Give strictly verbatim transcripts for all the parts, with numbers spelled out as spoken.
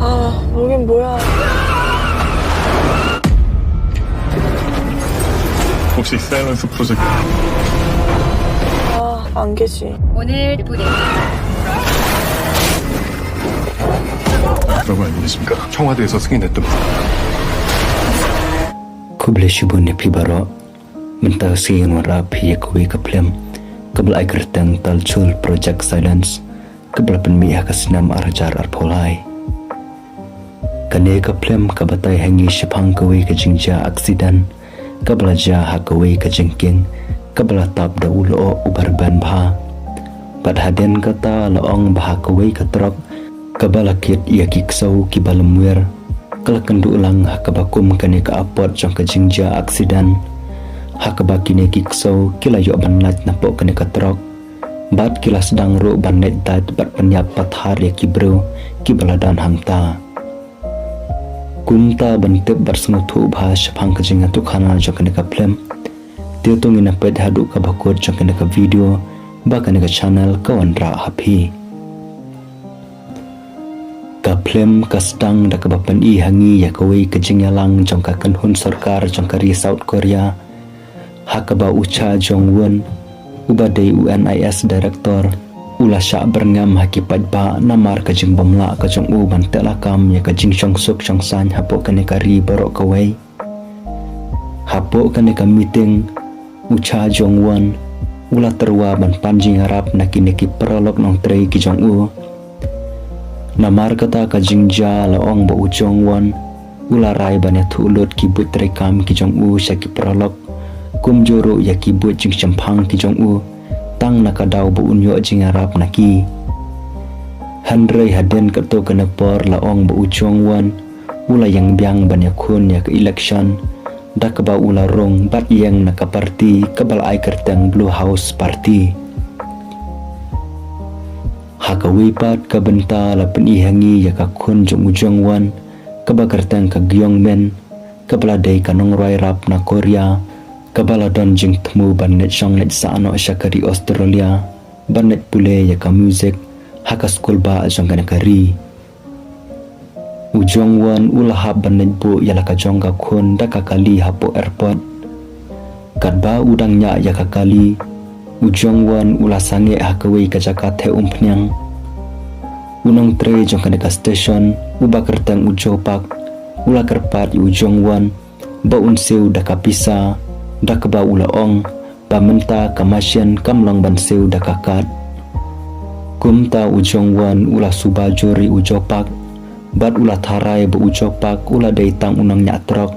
아, 여긴 뭐야? 혹시 사일런스 프로젝트 아, 안 계시. 오늘 부대 라고 알고 계십니까? 청와대에서 승인했던 Khublei shibun ïa phi baroh. Mynta ka sngi ngan wanrah ïa phi ïa kawei ka film kaba la ai kyrteng Talchul Project Silence, kaba la pynmih ha ka snem ar hajar arphew lai. Kane ka film ka batai ha ngi shaphang kawei ka jingjia accident kaba la jia ha kawei ka jingkieng kaba la tap da u lyoh uba rben bha. Bad hadien kata la ong ba ha kawei ka trok kaba la kit ïa ki ksew kiba lymwiar ka la kynduh lang ha kaba kum kane ka apot jong ka jingjia accident, ha kaba kine ki ksew ki la ïoh ban lait napoh kane ka trok bad ki la sdang ruh ban leit dait bad pynïap pathar ïa ki briew kiba la don hangta. Kumta ban tip bad sngewthuh bha shaphang ka jingïathuhkhana jong kane ka film, te to ngin ïa peit haduh kaba kut jong kane ka video ba kane ka channel ka wanrah ha phi. Ka film ka sdang da kaba pyni ha ngi ïa kawei ka jingïalang jong ka kynhun sorkar jong ka ri South Korea, ha kaba u Cha Jong Won, uba dei u N I S director, u la shah byrngem ha ki paidbah namar ka jingbymlah ka jong u ban teh lakam ïa ka jingshong suk shong saiñ hapoh kane ka ri baroh kawei. Hapoh kane ka meeting, u Cha Jong Won u la tyrwa ban pan jingïarap na kine ki paralok nongtrei ki jong u. Namar kata ka jingjia la ong ba u Jong Won u la rai ban ïathuh lut ki buit treikam ki jong u sha ki paralok, kumjuh ruh ïa ki buit jingshemphang ki jong u, tang na ka daw ba un ïoh jingïarap na ki. Hynrei hadien katto katne por la ong ba u Jong Won u la ïeng biang ban ïakhun ïa ka election da kaba u la rung bad ïeng na ka party kaba la ai kyrteng Blue House Party. Ha kawei pat ka bynta la pyni ha ngi ïa ka khun jong u Jong Won kaba kyrteng ka Gyeong Min, kaba la dei ka nongrwai rap na Korea, kaba la don jingthmu ban leit shong leit sah noh sha ka ri Australia ban leit pule ïa ka music ha ka skul bah jong kane ka ri. U Jong Won u la hap ban leit buh ïa la ka jong ka khun da ka kali hapoh airport. Katba u dang ñiah ïa ka kali, u Jong Won u la sangeh ha kawei ka jaka theh umphniang. U nongtrei jong kane ka station uba kyrteng u Jo Park u la kyrpad ïa u Jong Won ba un siew da ka pisa, da kaba u la ong ba mynta ka machine kam long ban siew da ka kad. Kumta u Jong Won u la suba jur ïa u Jo Park bad u la tharai ba u Jo Park u la dei tang u nongñiah trok,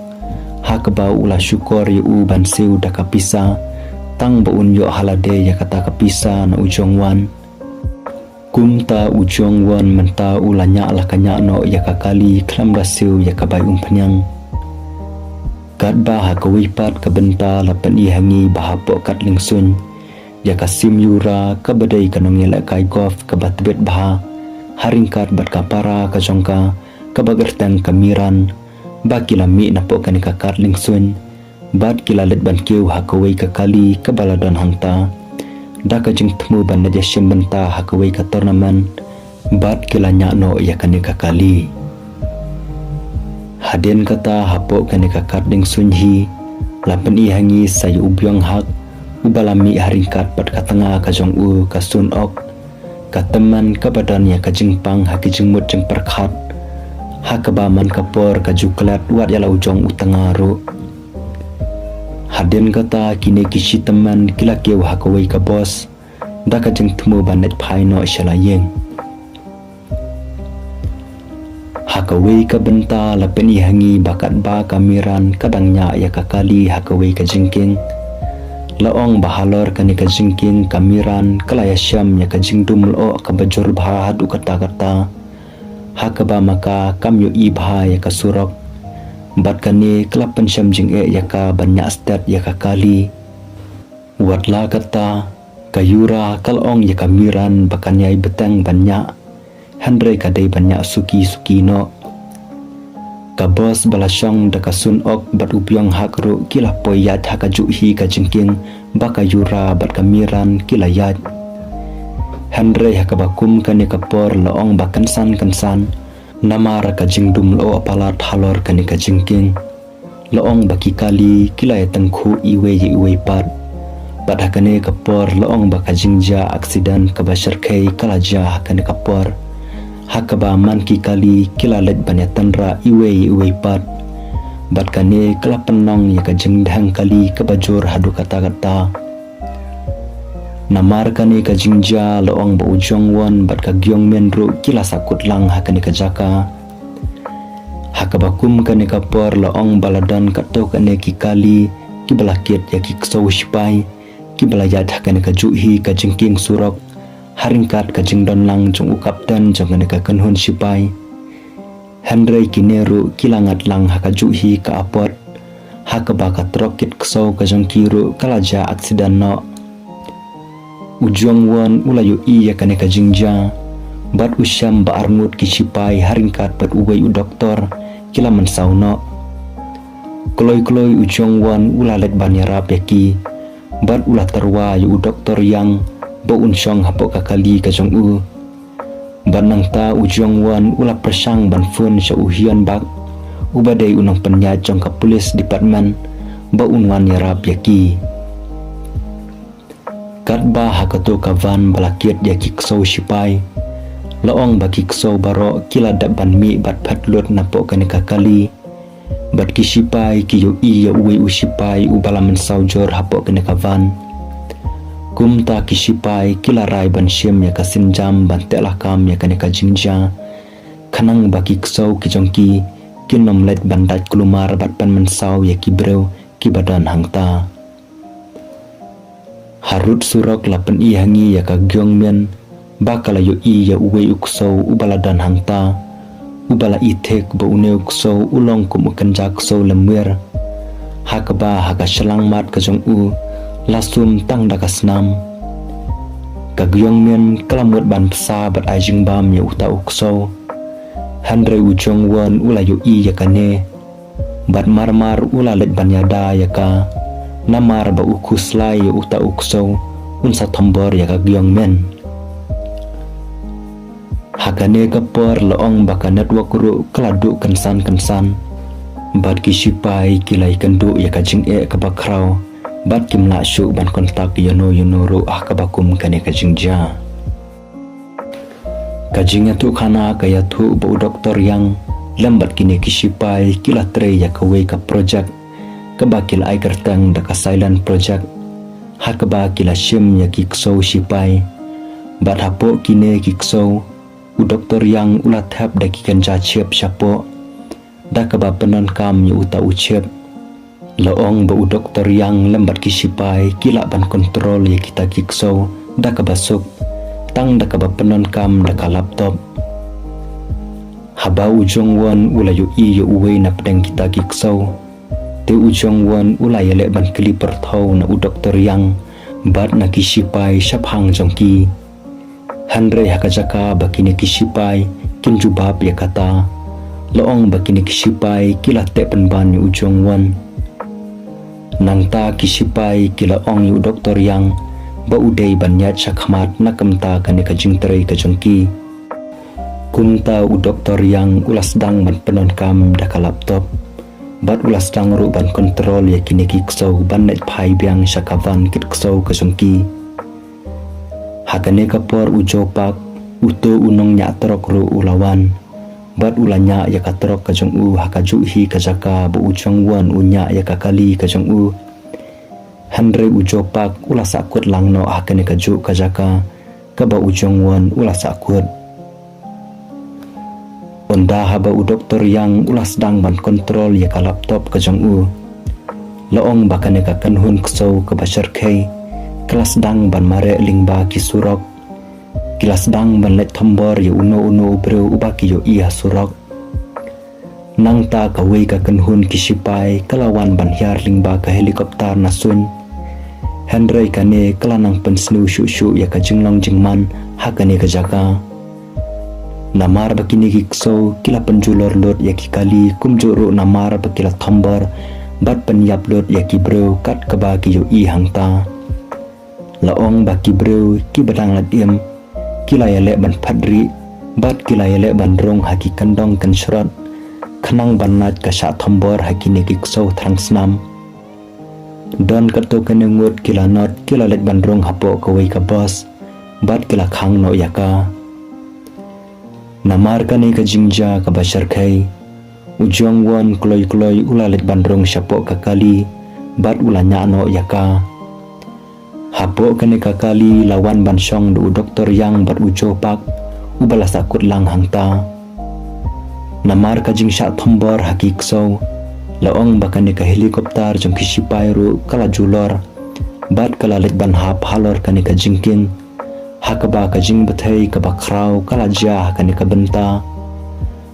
ha kaba u la shukor ïa u ban siew da ka pisa, tang ba un ïoh ha lade ïa kata ka pisa na u Jong Won. Kumta u Jong Won mynta u la ñiah la ka ñiah noh ïa ka kali khlem da siew ïa ka bai umphniang. Katba ha kawei pat ka bynta la pyni ha ngi ba hapoh Kadlingsung, ïa ka Sim Yura kaba dei ka nongïalehkai golf kaba tbit bha ha ryngkat bad ka para ka jong ka kaba kyrteng ka Miran, ba ki la mih napoh kane ka Kadlingsung bad ki la leit ban kiew ha kawei ka kali kaba la don hangta, da ka jingthmu ban leit ïashim bynta ha kawei ka tournament bad ki la ñiah noh ïa kane ka kali. Hadien kata hapoh kane ka Kadlingsung hi la pyni ha ngi sa ïa u Byung Hak uba la mih ha ryngkat bad ka tnga ka jong u ka Sun Ok, ka tymmen kaba don ïa ka jingpang ha ki jingmut jingpyrkhat, ha kaba man ka por ka ju klet wat ïa la u jong u tnga ruh. Hadien kata kine ki shi tymmen ki la kiew ha kawei ka bus da ka jingthmu ban leit phai noh sha la ïing. Ha kawei ka bynta la pyni ha ngi ba katba ka Miran ka dang ñiah ïa ka kali ha kawei ka jingkieng. La ong ba halor kane ka jingkieng ka Miran ka la ïashem ïa ka jingdum lyoh kaba jur bha haduh katta katta, ha kaba ma ka kam ïohi bha ïa ka surok. Bad kane ka la pynshem jingeh ïa ka ban ñiah stet ïa ka kali. Wat la katta, ka Yura ka la ong ïa ka Miran ba kan ïai bteng ban ñiah, hynrei ka dei ban ñiah suki suki noh. Ka bus ba la shong da ka Sun Ok bad u Byung Hak ruh ki la poi ïaid ha kajuh hi ka jingkieng ba ka Yura bad ka Miran ki la ïaid. Hynrei ha kaba kum kane ka por la ong ba kynsan kynsan Namar ka jingdum lyoh palat halor kane ka jingkieng, la ong ba ki kali ki la ïa tyngkhuh iwei ïa iwei pat. Bad ha kane ka por la ong ba ka jingjia aksiden kaba shyrkhei ka la jia ha kane ka por, ha kaba man ki kali ki la leit ban ïa tynrah iwei ïa iwei pat. Bad kane ka la pynlong ïa ka jingdheng kali kaba jur haduh katta katta. Namar kane ka jingjia la ong ba u Jong Won bad ka Gyong Min ruh ki la sahkut lang ha kane ka jaka. Ha kaba kum kane ka por la ong ba la don katto katne ki kali kiba la kit ïa ki ksew shipai kiba la ïaid ha kane kajuh hi ka jingkieng surok, ha ryngkat ka jingdon lang jong u kapten jong kane ka kynhun shipai. Hynrei kine ruh ki la ngat lang ha kajuh hi ka apot, ha kaba ka trok kit ksew ka jong ki ruh ka la jia aksiden noh. U Jong Won u la ïohi ïa kane ka jingjia, bad u shem ba arngut ki shipai ha ryngkat bad uwei u doktor ki la mynsaw noh. Kloi kloi u Jong Won u la leit ban ïarap ïa ki, bad u la tyrwa ïa u Doktor Yang ba un shong hapoh ka kali ka jong u. Bad nangta u Jong Won u la pyrshang ban phone sha u Hyun Bak, uba dei u nongpynïaid jong ka police department, ba un wan ïarap ïa ki. Katba ha kato ka van ba la kit ïa ki ksew shipai, la ong ba ki ksew baroh ki la dep ban mih bad phet lut napoh kane ka kali. Bad ki shipai ki ïohi ïa uwei u shipai uba la mynsaw jur hapoh kane ka van. Kumta ki shipai ki la rai ban shim ïa ka sienjam ban teh lakam ïa kane ka jingjia, khnang ba ki ksew ki jong ki kin ym leit ban dait kulmar bad ban mynsaw ïa ki briew kiba don hangta. Harud surok la pyni ha ngi ïa ka Gyong Min ba ka la ïohi ïa uwei u ksew uba la don hangta, uba la ïathuh ba une u ksew u long kum u kynja ksew lemwir, ha kaba ha ka shyllangmat ka jong u la sum tang da ka snam. Ka Gyong Min ka la mut ban pynsa bad ai jingbam ïa uta u ksew. Hynrei u Jong Won u la ïohi ïa kane, bad marmar u la leit ban ïada ïa ka, namar ba u khuslai ïa uta u ksew un sa thombor ïa ka Gyong Min. Ha kane ka por la ong ba ka network ruh ka la duh kynsan kynsan, bad ki shipai ki la ïakynduh ïa ka jingeh kaba khraw, bad kim lah shuh ban contact ïano ïano ruh ha kaba kum kane ka jingjia. Ka jingïathuhkhana ka ïathuh ba u Doktor Yang lem bad kine ki shipai ki la trei ïa kawei ka projek kaba ki la ai kyrteng da ka Silent Project, ha kaba ki la shim ïa ki ksew shipai. Bad hapoh kine ki ksew, u Doktor Yang u la thep da ki kynja chip shapoh, da kaba pyndonkam ïa uta u chip. La ong ba u Doktor Yang lem bad ki shipai ki lah ban kontrol ïa kita ki ksew da kaba suk, tang da kaba pyndonkam da ka laptop. Haba u Jong Won u la ïohi ïa uwei na pdeng kita ki ksew, te u Jong Won u la ïaleh ban kylli pyrthaw na u Doktor Yang bad na ki shipai shaphang jong ki. Hynrei ha ka jaka ba kine ki shipai kin jubab ïa kata, la ong ba kine ki shipai ki la teh pynban ïa u Jong Won. Nangta ki shipai ki la ong ïa u Doktor Yang ba u dei ban ïaid shakhmat na ka bynta kane ka jingtrei ka jong ki. Kumta u Doktor Yang u la sdang ban pyndonkam da ka laptop, bad u la sdang ruh ban kontrol ïa kine ki ksew ban leit phai biang sha ka van kit ksew ka jong ki. Ha kane ka por u Jo Pak, uto u nongñiah trok ruh u la wan, bad u la ñiah ïa ka trok ka jong u ha kajuh hi ka jaka ba u Jong Won u ñiah ïa ka kali ka jong u. Hynrei u Jo Pak u la sahkut lang noh ha kane kajuh ka jaka kaba u Jong Won u la sahkut. Ynda haba u Doktor Yang u la sdang ban kontrol ïa ka laptop ka jong u, la ong ba kane ka kynhun ksew kaba shyrkhei ka la sdang ban mareh lyngba ki surok. Ki la sdang ban leit thombor ïa uno uno u briew uba ki ïohi ha surok. Nangta kawei ka kynhun ki shipai ka la wan ban hiar lyngba ka helicopter na suiñ. Hynrei kane ka la nang pynsniew shuh shuh ïa ka jinglong jingman ha kane ka jaka. Namar ba kine ki ksew ki la pynjulor lut ïa ki kali, kumjuh ruh namar ba ki la thombor bad pynïap lut ïa ki briew kat kaba ki ïohi hangta. La ong ba ki briew kiba dang lait im ki la ïaleh ban phat rieh, Bad ki la ïaleh ban rung ha ki kyndong kynshrot khnang ban lait ka shah thombor ha kine ki ksew thrang snam. Don katto katne ngut ki la nod, ki la leit ban rung hapoh kawei ka bos bad ki la khang noh ïa ka. Namar kane ka jingjia kaba syrkhei, u Jong Won kloi kloi u la leit ban rung shapoh ka kali bad u la ñiah noh ïa ka. Hapoh kane ka kali la wan ban shong da u Doktor Yang bad u Jo Pak, uba la sahkut lang hangta. Namar ka jingshah thombor ha ki ksew, la ong ba kane ka helicopter jong ki shipai ruh ka la julor bad ka la leit ban hap halor kane ka jingkieng, ha kaba ka jingbthei kaba khraw ka la jia ha kane ka bynta.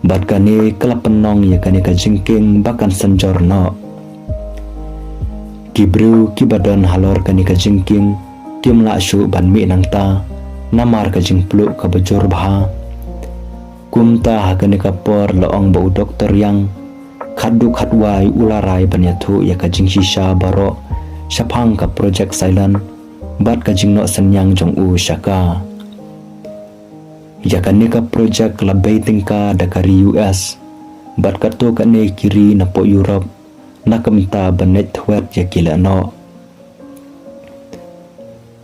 Bad kane ka la pynlong ïa kane ka jingkieng ba kan synjor noh. Ki briew kiba don halor kane ka jingkieng kim lah shuh ban mih nangta namar ka jingpluh kaba jur bha. Kumta ha kane ka por la ong ba u Doktor Yang khatduh khatwai u la rai ban ïathuh ïa ka jingshisha baroh shaphang ka Project Silent bad ka jingnoh synñiang jong u sha ka. Ïa kane ka project la bei tyngka da ka ri U S bad katto katne ki ri napoh Europe, na ka bynta ban leit thwet ïa ki lehnoh.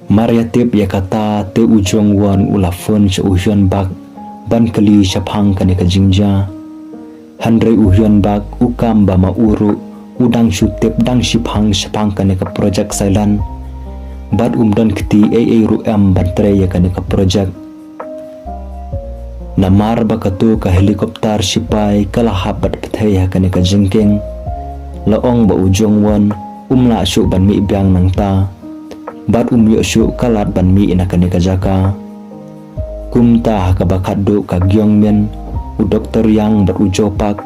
Mar ïa tip ïa kata te u Jong Won u la phone sha u Hyun Bak ban kylli shaphang kane ka jingjia. Hynrei u Hyun Bak u kam ba ma u ruh u dang shu tip dang shiphang shaphang kane ka Project Silent bad um don kti ei ei ruh em ban trei ïa kane ka project. Namar ba katu ka helicopter shipai ka la hap bad pyrthei ha kane ka jingkieng, la ong ba u Jong Won um lah shuh ban mih biang nangta bad um ïoh shuh ka lad ban mih na kane ka jaka. Kumta ha kaba khatduh ka Gyong Min, u Doktor Yang bad u Jo Pak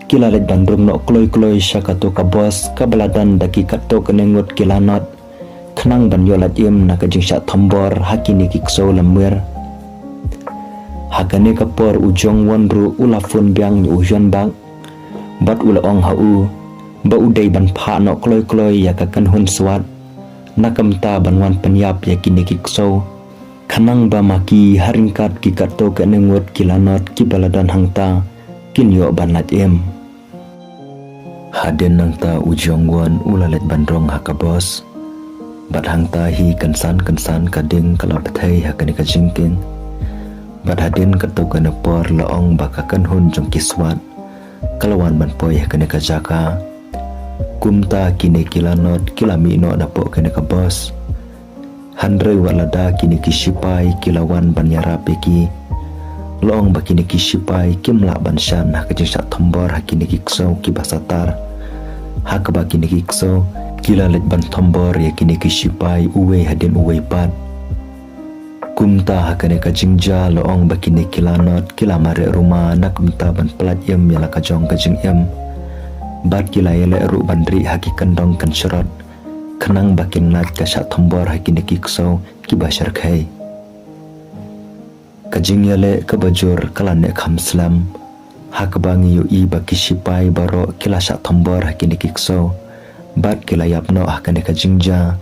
ki la leit ban rung noh kloi kloi sha katu ka bos kaba la don da ki katto katne ngut ki lanot, khnang ban ïoh lait im na ka jingshah thombor ha kine ki ksew lamwir. Ha kane ka por u Jong Won ruh u la phone biang ïa u Hyun Bak bad u la ong ha u ba u dei ban phah noh kloi kloi ïa ka kynhun SWAT na ka bynta ban wan pynïap ïa kine ki ksew, khnang ba ma ki ha ryngkat ki katto katne ngut ki lanot kiba la don hangta kin ïoh ban lait im. Hadien nangta u Jong Won u la leit ban rung ha ka bos. Bad hangta hi kynsan kynsan ka ding ka la pyrthei ha kane ka jingkieng. Bad hadien katto katne por la ong ba ka kynhun jong ki SWAT ka la wan ban poi ha kane ka jaka. Kumta kine ki lanot ki la mih noh napoh kane ka bos. Hynrei wat lada kine ki shipai ki la wan ban ïarap ïa ki, la ong ba kine ki shipai kim lah ban shah na ka jingshah thombor ha kine ki ksew kiba satar. Ha kaba kine ki ksew ki la leit ban thombor ïa kine ki shipai uwei hadien uwei pat. Kumta ha kane ka jingjia la ong ba kine ki lanot ki la mareh ruma na ka bynta ban pyllait im ïa la ka jong ka jingim. Bad ki la ïaleh ruh ban rieh ha ki kyndong kynshrot khnang ba kin lait ka shah thombor ha kine ki ksew kiba syrkhei. Ka jingïaleh kaba jur ka la neh kham slem, ha kaba ngi ïohi ba ki shipai baroh ki la shah thombor ha kine ki ksew bad ki la ïap noh ha kane ka jingjia.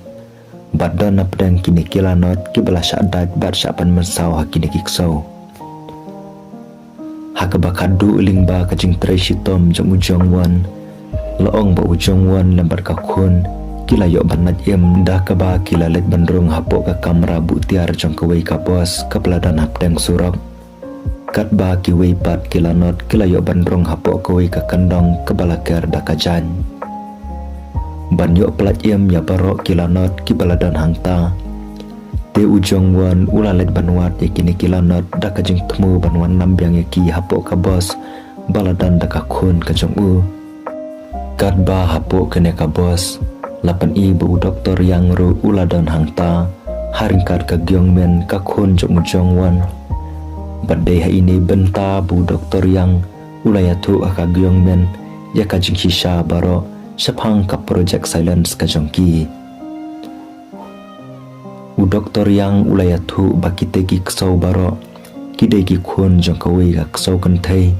Bad don na pdeng kine ki lanot kiba la shah dait bad shah pynmynsaw ha kine ki ksew. Ha kaba khatduh lyngba ka jingtrei shitom jong u Jong Won, la ong ba u Jong Won lem bad ka khun ki la ïoh ban lait im da kaba ki la leit ban rung hapoh ka kamra buh tiar jong kawei ka bos kaba la don hapdeng surok. Katba kiwei pat ki lanot ki la ïoh ban rung hapoh kawei ka kyndong kaba la ker da ka jaiñ. Ban ïoh pyllait im ïa baroh ki lanot kiba la don hangta, te u Jong Won u la leit ban wad ïa kine ki lanot da ka jingthmu ban wan lam biang ïa ki hapoh ka bos ba la don da ka khun ka jong u. Katba hapoh kane ka bos la pyni ba u Doktor Yang ruh u la don hangta ha ryngkat ka Gyong Min ka khun jong u Jong Won. Bad dei ha ine i bynta ba u Doktor Yang u la ïathuh ha ka Gyong Min ïa ka jingshisha baroh shaphang ka Project Silent ka jong ki. U Doktor Yang u la ïathuh ba kitei ki ksew baroh ki dei ki khun jong kawei ka ksew kynthei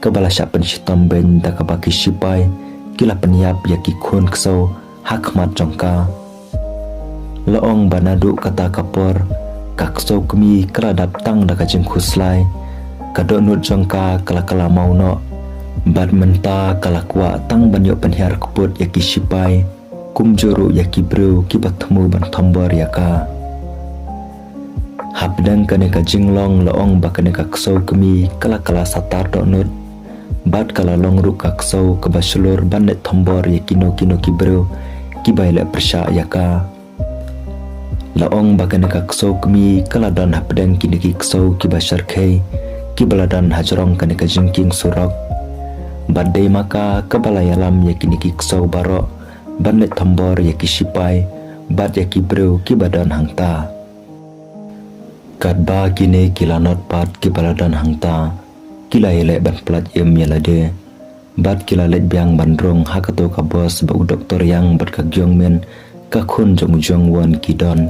kaba la shah pynshitom beiñ da kaba ki shipai ki la pynïap ïa ki khun ksew ha khmat jong ka. La ong ba naduh kata ka por ka ksew kmie ka la dap tang da ka jingkhuslai. Ka dohnud jong ka ka la kylla maw noh. Bad mynta ka la kwah tang ban ïoh pynhiar kput ïa ki shipai, kumjuh ruh ïa ki briew kiba thmu ban thombor ïa ka. Hapdeng kane ka jinglong la ong ba kane ka ksew kmie ka la kylla satar dohnud. Bad ka la long ruh ka ksew kaba shlur ban leit thombor ïa kino kino ki briew kiba ïaleh pyrshah ïa ka. La ong ba kane ka ksew kmie ka la don hapdeng kine ki ksew kiba shyrkhei, kiba la don hajrong kane ka jingkieng surok. Bad dei ma ka kaba la ïalam ïa kine ki ksew baroh ban leit thombor ïa ki shipai bad ïa ki briew kiba don hangta. Katba kine ki lanot pat kiba la don hangta ki la ïaleh ban pynlait im ïa lade, bad ki la leit biang ban rung ha kato ka bos ba u Doktor Yang bad ka Gyongmin, ka khun jong u Jongwon, ki don.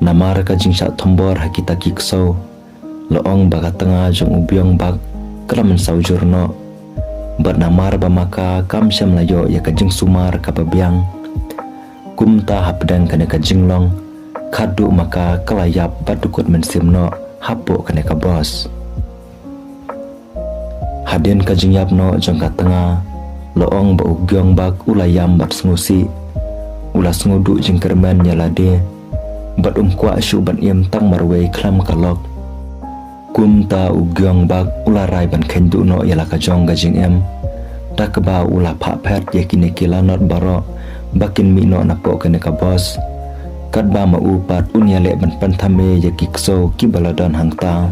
Namar ka jingshah thombor ha kita ki ksew, la ong ba ka tnga jong u Byongbak ka la mynsaw jur noh. Bad namar ba ma ka kam shym la ïoh ïa ka jingsumar kaba biang, kumta hapdeng kane ka jinglong, khadduh ma ka ka la ïap bad dukut mynsiem noh hapoh kane ka bos. Hadien ka jingïap noh jong ka tnga, la ong ba u Gyongbak u la ïam bad sngewsih. U la sngewduh jingkyrmen ïa lade, bad um kwah shuh ban im tang marwei khlem ka lok. Kumta u Gyongbak u la rai ban kheiñ duh noh ïa la ka jong ka jingim, da kaba u la phah phet ïa kine ki lanot baroh ba kin mih noh napoh kane ka bos. Katba ma u pat un ïaleh ban pynthame ïa ki ksew kiba la don hangta.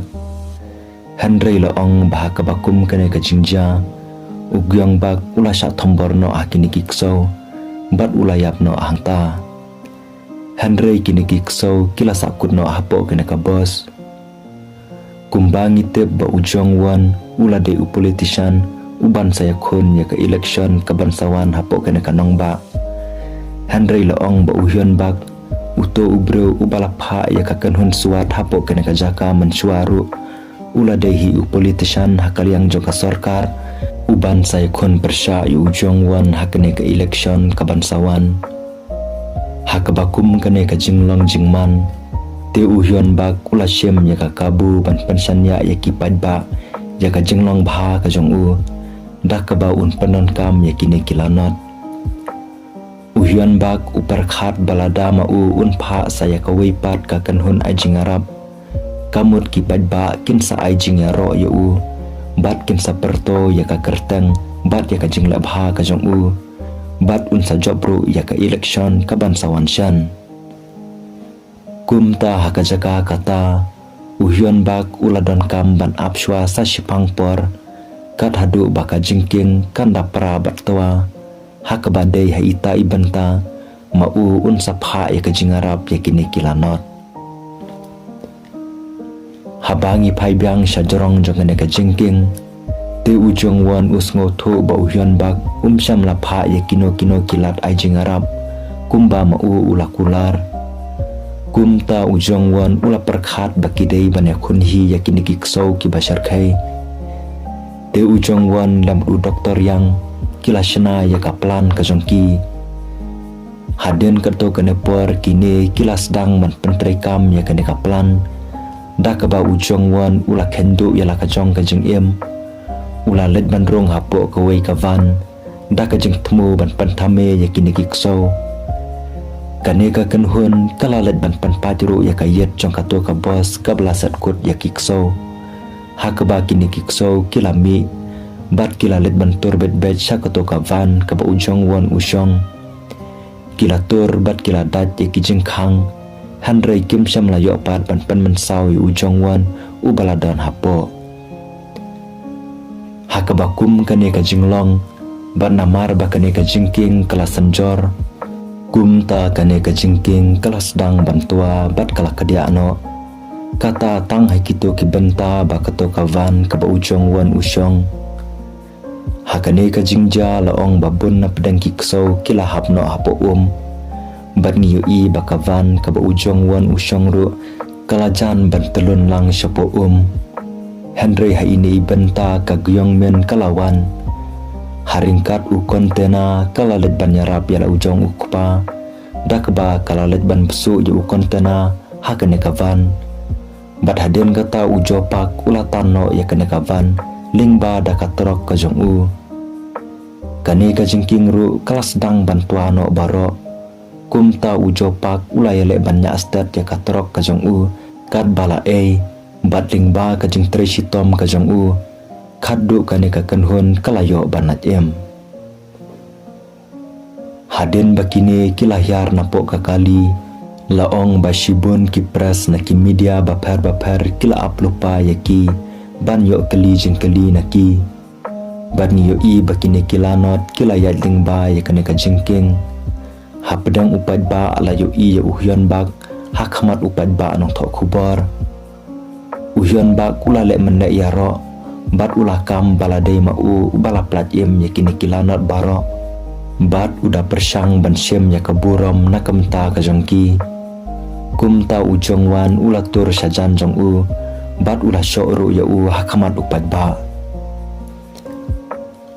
Hynrei la ong ba ha kaba kum kane ka jingjia, u Gyongbak u la shah thombor noh ha kine ki ksew, bad u la ïap noh hangta. Hynrei kine ki ksew ki la sahkut noh hapoh kane ka bos. Kumba ngi tip ba u Jongwon u la dei u politician uban sa ïakhun ïa ka election kaban sa wan hapoh kane ka nongbah. Hynrei la ong ba u Hyunbak, uto u briew uba la phah ïa ka kynhun swat hapoh kane ka jaka mynshuwa ruh, u la dei hi u politician ha ka liang jong ka sorkar uban sa ïakhun pyrshah ïa u Jongwon ha kane ka election kaban sa wan. Ha kaba kum kane ka jinglong jingman, te u Hyunbak u la shim ïa ka kabu ban pynshaniah ïa ki paidbah ïa ka jinglong bha ka jong u, da kaba un pyndonkam ïa kine ki lanot. U Hyunbak u pyrkhat ba lada ma u un phah sa ïa kawei pat ka kynhun ai jingïarap, ka mut ki paidbah kin sa ai jingïaroh ïa u, bad kin sa pyrto ïa ka kyrteng bad ïa ka jingleh bha ka jong u, bad un sa jop ruh ïa ka election kaban sa wan shen. Kumta ha ka jaka kata, u Hyunbak u la donkam ban ap shuwa sa shiphang por, kat haduh ba ka jingkieng kan da pra bad twa, ha kaba dei ha ita i bynta ma u un sa phah ïa ka jingïarap ïa kine ki lanot. Haba ngi phai biang sha jrong jong kane ka jingkieng, te u Jongwon u sngewthuh ba u Hyunbak um shym la phah ïa kino kino ki lad ai jingïarap kumba ma u u la kular. Kumta u Jongwon u la pyrkhat ba ki dei ban ïakhun hi ïa kine ki ksew kiba shyrkhei. Te u Jongwon lem bad u Doktor Yang ki la shna ïa ka plan ka jong ki. Hadien kato kane por kine ki la sdang ban pyntreikam ïa kane ka plan, da kaba u Jongwon u la kheiñ duh ïa la ka jong ka jingim. U la leit ban rung hapoh kawei ka van da ka jingthmu ban pynthame ïa kine ki ksew. Kane ka kynhun ka la leit ban pynpait ruh ïa ka ïit jong kato ka bos kaba la set kut ïa ki ksew. Ha kaba kine ki ksew ki la mih bad ki la leit ban tur beit beit sha kato ka van kaba u Jongwon u shong. Ki la tur bad ki la dait ïa ki jingkhang, hynrei kim shym la ïoh pat ban pynmynsaw ïa u Jongwon uba la don hapoh. Ha kaba kum kane ka jinglong, bad namar ba kane ka jingkieng ka la synjor, kumta kane ka jingkieng ka la sdang ban twa bad ka la kdiah noh. Kata tang ha kito ki bynta ba kato ka van kaba u Jongwon u shong. Ha kane ka jingjia la ong ba bun na pdeng ki ksew ki la hap noh hapoh um. Bad ngi ïohi ba ka van kaba u Jongwon u shong ruh ka la jan ban tyllun lang shapoh um. Hynrei ha ine i bynta ka Gyongmin ka la wan. Ha ryngkat u container ka la leit ban ïarap ïa la u jong u kpa, da kaba ka la leit ban bsuh ïa u container ha kane ka van. Bad hadien kata u Joe Park u la tan noh ïa kane ka van lyngba da ka trok ka jong u. Kane ka jingkieng ruh ka la sdang ban twa noh baroh. Kumta u Joe Park u la ïaleh ban ñiah stet ïa ka trok ka jong u katba la ei, bad lyngba ka jingtrei shitom ka jong u, khatduh kane ka kynhun ka la ïoh ban lait im. Hadien ba kine ki la hiar napoh ka kali, la ong ba shibun ki press na ki media bapher bapher ki la ap lypa ïa ki ban ïoh kylli jingkylli na ki. Bad ngi ïohi ba kine ki lanot ki la ïaid lyngba ïa kane ka jingkieng. Hapdeng u paidbah la ïohi ïa u Hyun Bak ha khmat u paidbah nongthoh khubor. U Hyun Bak u la leh mynne ïaroh, bad u la kam ba la dei ma u uba la pynlait im ïa kine ki lanot baroh. Bad u da pyrshang ban shim ïa ka burom na ka bynta ka jong ki. Kumta u Jong Wan u la tur shajan jong u, bad u la shoh ruh ïa u ha khmat u paidbah.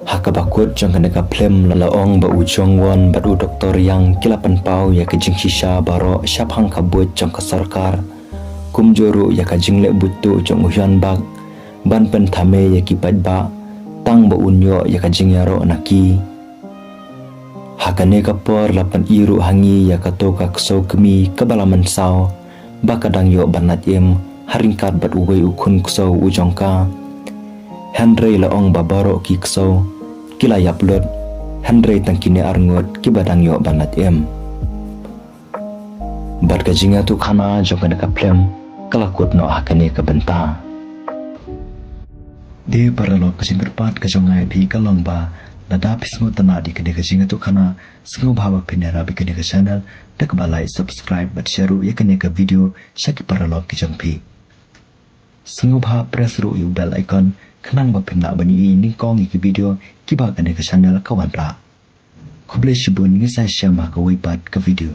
Ha kaba kut jong kane ka phlim la ong ba u Jong Won bad u Doktor Yang ki la pynpaw ïa ka jingshisha baroh shaphang ka buit jong ka sorkar. Kumjuh ruh ïa ka jingleh buit tuh jong u Hyun Bak ban pynthame ïa ki paidbah tang ba un ïoh ïa ka jingïaroh na ki. Ha kane ka por la pyni ruh ha ngi ïa kato ka ksew kmie kaba la mynsaw ba ka dang ïoh ban lait im ha ryngkat bad uwei u khun ksew u jong ka. Hynrei la ong ba baroh ki ksew ki la ïap lut, hynrei tang kine arngut kiba dang ïoh ban lait im. Bad ka jingïathuhkhana jong kane ka phlim ka la kut noh ha kane ka bynta. Te paralok, ka jingkyrpad ka jong nga ïa phi ka long ba lada phi sngewtynnad ïa kane ka jingïathuhkhana, sngewbha ba phin ïarap ïa kane ka channel da kaba like, subscribe bad share ruh ïa kane ka video sha ki paralok ki jong phi. Sngewbha press ruh ïa u bell icon khnang ba phin lah ban ïohi nyngkong ïa ki video kiba kane ka channel ka wanrah. Khublei shibun, ngin sa ïashem ha kawei pat ka video.